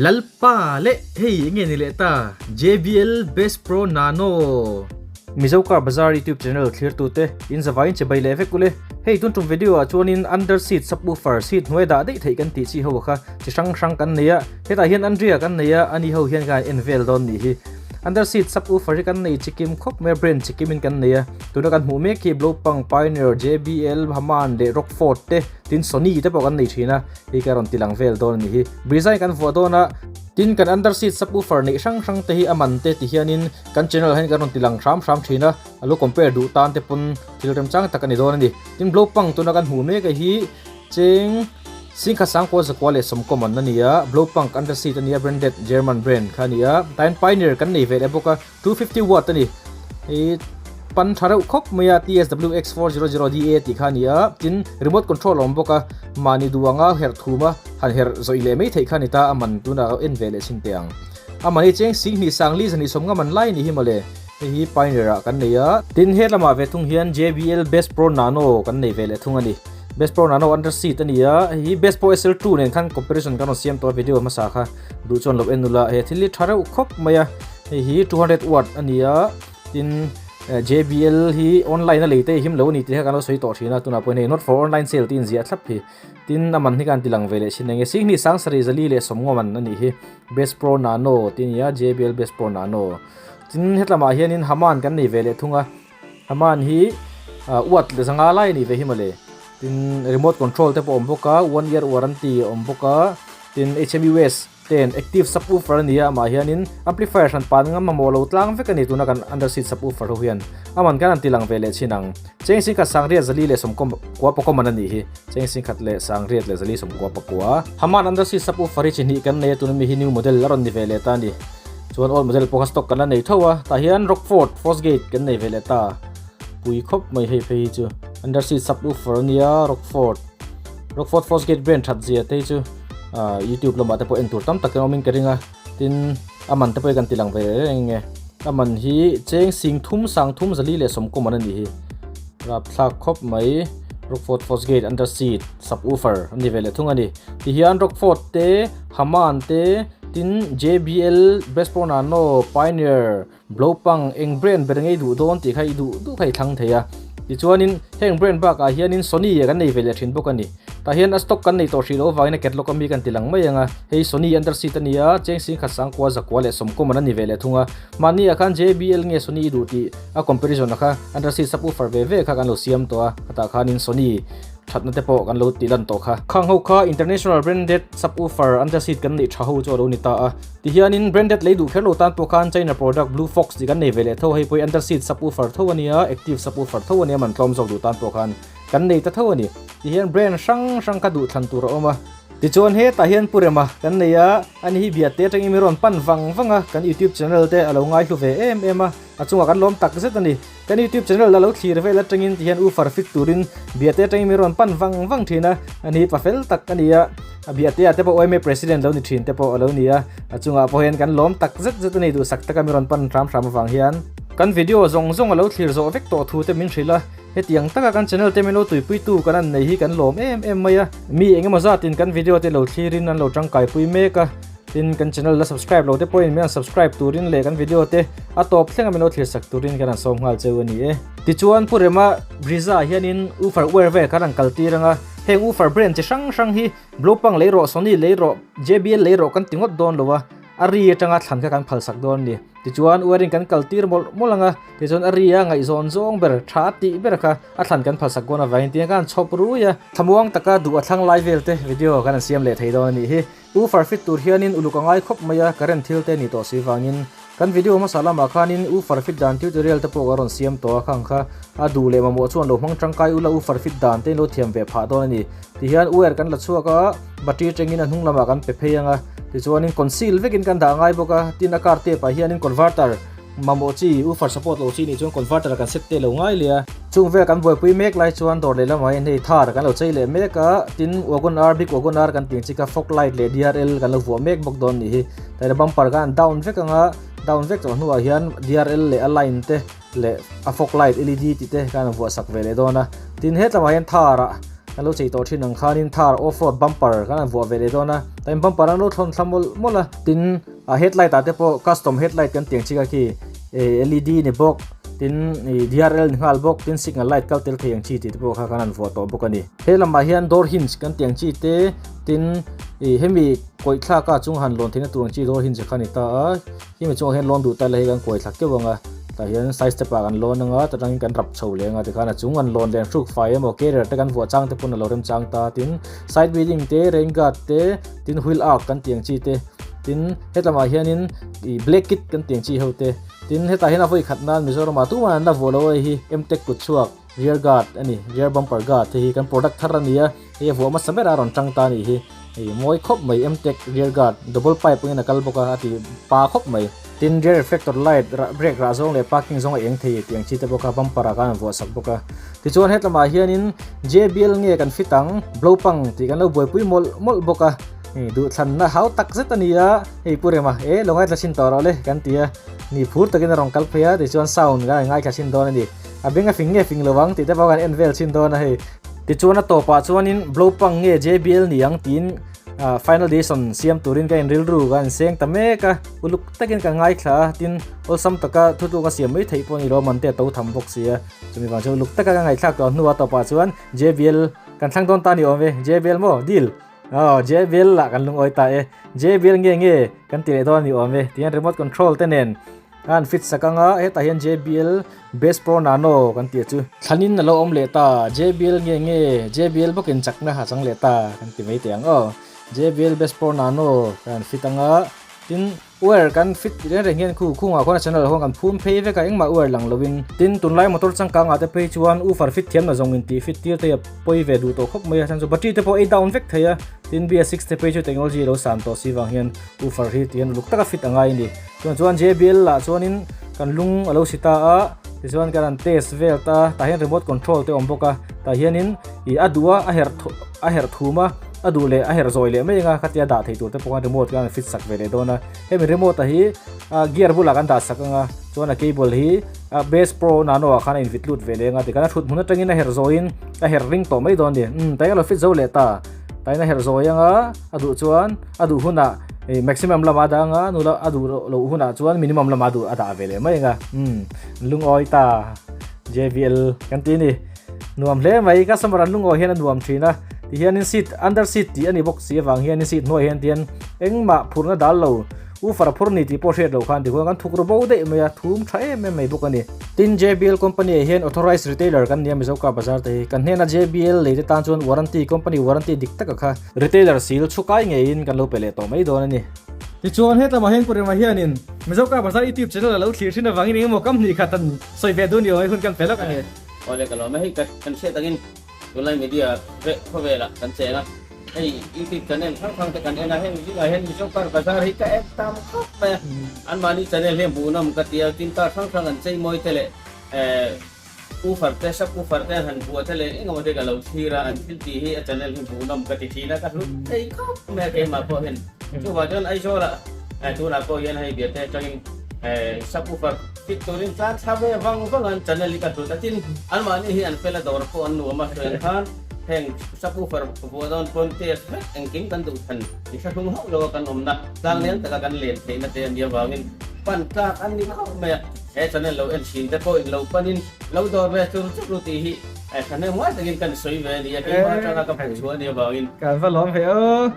Lalpa leh hei enge ni leh ta JBL Best Pro Nano. Mizo Car Bazaar YouTube channel thlirtute in zavaiin che bai leh vek ule. Hei tun tum video ah chuanin under seat subwoofer seat hnuai dah daih theih kan tih chi ho kha chi hrang hrang kan nei a. Hetah hian Andrea kan nei a, ani ho hian khan en vel dawn nih hi. Under seat subwoofer hi kan nei chikim khawp mai a, brand chikimin kan nei a. Tuna kan hmuh mek hi Blopang, Pioneer, JBL, Haman leh Rockford te tin Sony te pawh kan nei thin a. Hei ka rawn ti lang vel dawn a nih hi. Design kan vuah dawn a, tin kan under seat subwoofer neih hrang hrang te hi a man te ti hianin kan channel ah hian kan rawn ti lang hram hram thin a, a lo compare duh tan te pawn thil remchang tak a ni dawn a ni. Tin Blopang tuna kan hmuh mek a hi cheng Singkhat Sangkua Zakua leh Sawmkaw man a ni a, Blopang under seat a ni a, branded German brand kha a ni a, tain Pioneer kan nei ve leh bawk a, 250 watt a ni. Hei pan tha reuh khawp mai a TSWX400DA tih kha a ni a, tin remote control a awm bawk a, mahni duh anga herh thum a han herh zawih leh mai theih kha a ni ta, a man tunah a en ve leh chhin teh ang. A man hi cheng 10 sangli zahnih sawm nga man lai a ni hi mawle, hei hi Pioneer ah kan nei a. Tin he lamah ve thung hian JBL Best Pro Nano kan nei ve leh thung a ni. Best Pro Nano under seat a ni a, hei hi Best Pro SL2 nen khan comparison kan rawn siam tawh a video hmasa kha duh chuan lo en ula, he thil hi tha reuh khawp mai a. Hei hi 200 watt a ni a, tin JBL hi online a lei te him lo a ni tih kha kan lo sawi tawh thin a, tunah pawhin hei not for online sale tih inziah thlap hi. Tin a man hi kan ti lang ve leh thin eng nge Singhnih Sangsarih Zali leh Sawmngaw man a nih hi Best Pro Nano tih a ni a, JBL Best Pro Nano. Tin hetlamah hianin Haman kan nei ve leh thung a, Haman hi watt zanga lai a nih ve hi mawle. Tin remote control te pawh a awm bawk a, one year warranty a awm bawk a, tin HMUS. Ten active subwoofer a ni a, amah hianin amplifier hran pan ngam mamawh lo tlang vek a ni tuna kan under seat subwoofer ho hian a man kan han ti lang ve leh chin ang. Cheng singkhat sangriat zali leh sawmkaw kua pakua man a nih hi. Cheng singkhat leh sangriat leh zali sawmkua pakua. Haman under seat subwoofer hi chi hnih kan nei a, tuna mi hi new model a rawn ni ve leh ta a ni. Chuan old model pawh kha stock kan la nei tho a, tah hian Rockford Fosgate kan nei ve leh ta. Pui khawp mai hei phei hi chu under seat subwoofer a nia Rockford. Rockford Fosgate brand that zia te hi chu. ah youtube lamah te pawh en tur tam tak in awm in ka ring a tin a man te pawh hi kan ti lang ve reng nge a man hi cheng sing thum sang thum zali leh sawmkaw man a nih hi rapthlak khawp mai rockford fosgate under seat subwoofer a ni ve leh thung a ni tihian rockford te haman te tin jbl bestpro nano pioneer Blopang eng brand ber ngei duh dawn tih kha i duh duh kha i thlang thei a. Tichuanin heng brand bakah hianin Sony kan nei ve leh thin bawk a ni. Tah hian a stock kan nei tawh hrih loh avangin a catalog ami kan ti lang mai ang a. Hei Sony under seat a ni a, cheng singkhat sangkua zakua leh sawmkaw man a ni ve leh thung a. Mahni ah khan JBL nge Sony i duh tih a comparison ah kha under seat subwoofer ve ve kha kan lo siam tawh a. Khatah khanin Sony Thatna te pawh kan lo tih lan tawh kha. Khang ho kha international branded subwoofer under seat kan neih tha ho chu a lo ni ta a. Tihianin branded lei duh kher lo tan pawh khan China product Blue Fox tih kan nei ve leh tho a, hei pawh hi under seat subwoofer tho a nia, active subwoofer tho a nia man tlawm zawk duh tan pawh khan kan nei ta tho a ni. Tihian brand hrang hrang kha duh thlan tur a awm a. Tichuan hetah hian Pu Rema kan nei a, ani hi biate atangin mi rawn pan vang vang a, kan youtube channel te a lo ngaihlu ve em em a, a chungah kan lawm tak zet a ni. Kan youtube channel la lo thlir vel atangin tihian u farfit turin biate atangin mi rawn pan vang vang thin a, ani pa fel tak a ni a, a biate ah te pawh yma president lo ni thin te pawh a lo ni a, a chungah pawh hian kan lawm tak zet zet a ni duhsak taka mi rawn pan hram hram avang hian. Kan video zawng zawng a lo thlir zawh vek tawh thu te min hrilh a, hetiang taka kan channel te min lo tuipuitu kan an nei hi kan lawm em em mai a, mi engemaw zatin kan video te lo thlirin an lo tangkaipui mek a. Tin, kan channel la subscribe lo te pawhin min han subscribe turin leh kan video te a tawp thleng a min lo thlir sak turin kan han sawm nghal cheu a ni e. Tichuan Pu Rema Briza hianin Ufer wear vel khan an kal tir ang a, heng Ufer brand chi hrang hrang hi Blopang lei rawh, Sony lei rawh, JBL lei rawh kan ti ngawt dawn lo a, a ri atanga thlan kha kan phal sak dawn a ni. Tichuan wearing kan kal tir mawlh mawlh ang a, tichuan a ri a ngaihzawn zawng ber, tha a tih ber kha a thlan kan phal sak dawn avangin tiang khan chhawp rui a, thlamuang taka duh a thlang lai vel te video kan han siam leh thei dawn a nih hi. U farfit tur hianin uluk a ngai khawp mai a, current thil te ni tawh si vangin kan video hmasa lamah khanin u farfit dan tutorial te pawh ka rawn siam tawh a, khang kha a duh leh mamawh chuan lo hmang tangkai ula u farfit dan te in lo thiam ve phah dawn a ni. Tihian wire kan la chhuak a, battery atangin a hnung lamah kan pe phei ang a, tichuanin conceal vekin kan dah ngai bawk a, tin a car tape ah hianin converter Mamawh chi, woofer support lo chi nih chuan converter kan set te lo ngai leh a. Chung vel kan buaipui mek lai chuan dawr leh lamah hian hei thar kan lo chei leh mek a, tin wagon R, big wagon R kan tih ang chi kha fog light leh DRL kan lo vuah mek bawk dawn nih hi. Taina bumper kha an down vek ang a, down vek tawh hnuah hian DRL leh a line te leh a fog light LED tih te khan an vuah sak ve leh dawn a. Tin hetlamah hian thar ah. Kan lo chei tawh thin ang khanin Thar off road bumper kan han vuah ve leh dawn a, tain bumper an lo thlawn thla mawlh mawlh a. Tin, a headlight ah te pawh custom headlight kan tiang chik a khi led ni bawk, tin DRL ni nghal bawk, tin signal light kal tel thei ang chi tih te pawh kha kan han vuah tawh bawk a ni. He lamah hian door hinge kan tiang chi te, tin hemi kawih thlak a chung han lawn theihna tur ang chi door hinge kha a ni ta a. Hemi chungah hian lawn duh ta ila hei kan kuai thla keuh ang a, tah hian side step ah kan lawn ang a, ta tangin kan rap chho leh ang a tikhan a chung an lawn leh an hruk fai emaw carrier te kan vuah chang te pawn a lo rem chang ta tin side weeding te rain guard te tin wheel arc kan tih ang chi te tin hetlamah hianin ih black kit kan tih ang chi ho te tin hetah hian a vawi khat nan Mizoram ah tumah an la vuah lo a hei hi M-tech kut chhuak rear guard a ni rear bumper guard hei hi kan product thar a ni a. Hei a vuah hmasa ber a rawn tang ta a nih hi. Hei mawi khawp mai Mtech rear guard double pipe angin a kal bawk a a ti pa khawp mai. Tin rear reflector light rah brake rah zawng leh parking zawng a eng thei tih ang chi te bawk a bumper ah khan an vuah sak bawk a. Tichuan hetlamah hianin JBL nge kan fit ang blow pang tih kan lo buaipui mawlh mawlh bawk a. Hei duhthlanna hau tak zet a ni a hei Pu Rema e lo ngaithla chhin tawh rawh le kan ti a. Ni phur takin a rawn kal phei a tichuan sound kan han ngaithla chhin dawn a ni. A beng a fing nge fing lo ang tih te pawh kan en vel chhin dawn a hei. Tichuan a tawpah chuanin Blopang nge JBL ni ang tiin final decision siam turin ka inrilru ka inseng ta mek a, uluk takin ka ngaithla a, tin awlsam taka thutluk a siam mai theih pawh a ni lo, man te a to tham bawk si a, chumi vang chuan uluk taka ka ngaihthlak tawh hnuah tawpah chuan JBL kan thlang dawn ta a ni awm e, JBL maw deal? Aw JBL lah kan lungawi ta e, JBL nge nge kan ti leh dawn a ni awm e, tihian remote control te nen. A an fit sak ang a, hetah hian JBL Bass Pro Nano kan tih chu. Thlanin a lo awm leh ta, JBL nge nge, JBL bawkin chakna a chang leh ta kan ti mai teh ang aw. JBL Bass Pro Nano kan an fit ang a, tin wire kan fit reng reng hian khu khungah khuan a channel ho kan phum phei vek a, engmah wire lang lovin. Tin tunlai motor changkang ah te phei chuan woofer fit thiam na zawng in tih fit tir te hi a pawi ve duh tawh khawp mai a, chhan chu battery te pawh ei down vek thei a, tin BS6 te phei chu technology a lo san tawh si vang hian woofer hi tihian uluk taka fit a ngai a ni. Chuan chuan JBL lah chuanin kan lung a lo si ta a, tichuan kan han test vel ta, tah hian remote control te a awm bawk a, tah hianin ih a duh a a herh a herh thum a, a duh leh a herh zawi leh mai anga khatia dah thei tur te pawh khan remote khan an fit sak ve leh dawn a, hemi remote a hi a gear bulah kan dah sak anga chuan a cable hi a base pro nano ah khan a invit lut ve leh anga tikhan a thut hmun atangin a herh zawiin a herh ring tawh mai dawn a ni, umm tah hian a lo fit zo leh ta. Tain a herh zawi anga a duh chuan a duh hunah ih maximum lamah a dah anga nu a duh loh hunah chuan minimum lamah a duh a dah ve leh mai anga umm lungawi ta JBL kan ti a ni nuam hle mai customer an lungawi hian a nuam thin a ti hianin seat under seat tih a ni bawk si avang hianin seat hnuaiah hian tihian engmah phurna dal lo. U far phur ni tih pawh hriat loh khan tikhuan kan thuk ru bo daih mai a, thum tha em em mai bawk a ni. Tin, JBL company ah hian authorized retailer kan nia Mizo car bazar te hi. Kan hnena JBL lei te tan chuan warranty, company warranty dik taka kha retailer seal chhukai ngeiin kan lo pe leh tawh mai dawn a ni. Tichuan, hetlama hian Purema hianin Mizo car bazar YouTube channel a lo thlir thin avangin engemaw kam hnih khat an sawi ve duh ni awm hei hun kan pe lawk a ni. Awle ka lawm e, hei kan hriat angin tunlai media veh khawvelah kan cheng a. Hei YouTube channel hrang hrang te kan en a, heng zingah hian Mizo Car Bazaar hi ka en tam khawp mai a, anmahni channel hi hmuh nawm ka ti a, tin car hrang hrang an chei mawi te leh eh woofer te sub woofer te an han buah te leh eng emaw te ka lo thlir a, an thil tih hi a channel hi hmuh nawm ka ti thin a, ka hlut thei khawp mai a keimah pawh hian. Chuvang chuan Aizawl ah eh tunah pawh hian hei biate atangin eh sub woofer fit turin tlan thla ve vang vang a an channel hi ka hlut a, tin anmahni hi an fel a dawr pawh an nuam a, hruai khan Heng subwoofer vuah dawn pawn test vek engkim kan duh than i hre hlung hauh lo a kan awmna tlang lian taka kan len theihna te a nih avangin pan tlak an ni khawp mai a, he channel lo en thin te pawhin lo panin lo dawr ve chur chur ru tih hi thahnem ngai takin kan sawi ve a ni a, keimah atanga ka hmuh chhuah a nih avangin. Kan va lawm ve aw.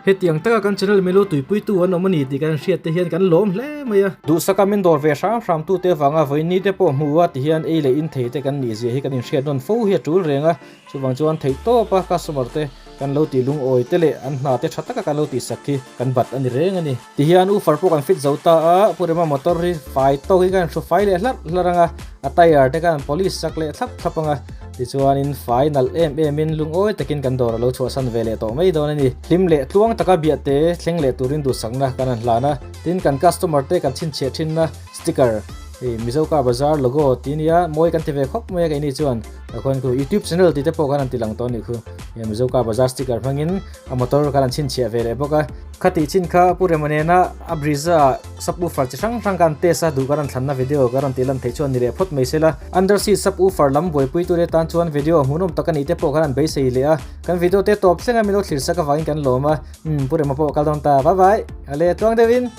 Hetiang taka kan channel milo tuipuitu an awm a ni tih kan hriat te hian kan lawm hle mai a. Duhsaka min dawr ve hram hram tute avanga vawiin te pawh hmu a ti hian ei leh in thei te kan nih zia hi kan inhriat nawn fo hi a tul reng a, chuvang chuan theih tawp a customer te kan lo tih lungawi te leh an hna te tha taka kan lo tihsak hi kan bat a ni reng a ni. Ti hian woofer pawh kan fit zo ta a, Pu Rema motor hi fai tawk hi kan hru fai leh hlarh hlarh ang a, a tyre te khan polish sak leh thlap thlap ang a, tichuanin fai nalh em emin lungawi takin kan dawr a lo chhuahsan ve leh tawh mai dawn a ni. Hlim leh tluang taka biah te thleng leh turin duhsakna kan han hlan a, tin kan customer te kan chhinchhiah thinna sticker hei Mizo Car Bazaar logo tih nia mawi kan ti ve khawp mai a keini chuan, takhuan khu youtube channel tih te pawh khan an ti lang tawh a nih khu. Mizo car bazar sticker hmangin a motor kan han chhinchhiah ve leh bawk a. Khatih chin kha Pu Rema nena a Brezza ah subwoofer chi hrang hrang kan test a, duh kan rawn thlanna video kan rawn tih lan theih chuan ni leh phawt mai se la. Under seat subwoofer lam buaipui tute tan chuan video hmuhnawm tak a nih te pawh kan han beisei leh a. Kan video te tawp thleng a milo thlir sak avangin kan lawm a. Umm Pu Rema pawh a kal dawn ta. Bye bye. Ale tluang deuhin.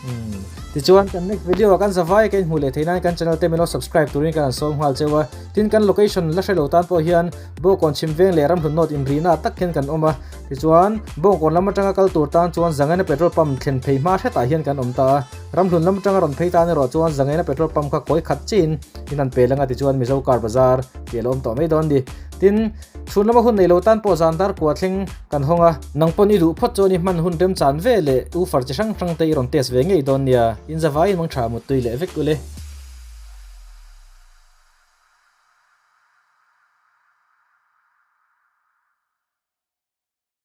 Umm tichuan kan next video ah kan zavai ka inhmuh leh theih nan kan channel te milo subscribe turin kan han sawm nghal cheu a. Tin kan location la hre lo tan pawh hian Bawngkawn chhim veng leh ramhlun nawt inrihna ah tak hian kan awm a, tichuan Bawngkawn lam atanga kal tur tan chuan Zangaina petrol pump thlen phei hma hretah hian kan awm ta a, ramhlun lam atanga rawn phei tan erawh chuan Zangaina petrol pump kha kawi khat chiin in han pel anga tichuan Mizo car bazar tih a lo awm tawh mai dawn ni. Tin, chhun lama hun nei lo tan pawh zan dar kua thleng kan hawng a, nang pawn i duh phawt chuan i hman hun remchan ve leh ufar chi hrang hrang te i rawn test ve ngei dawn nia, in zavaiin mangtha muttui leh vek ule.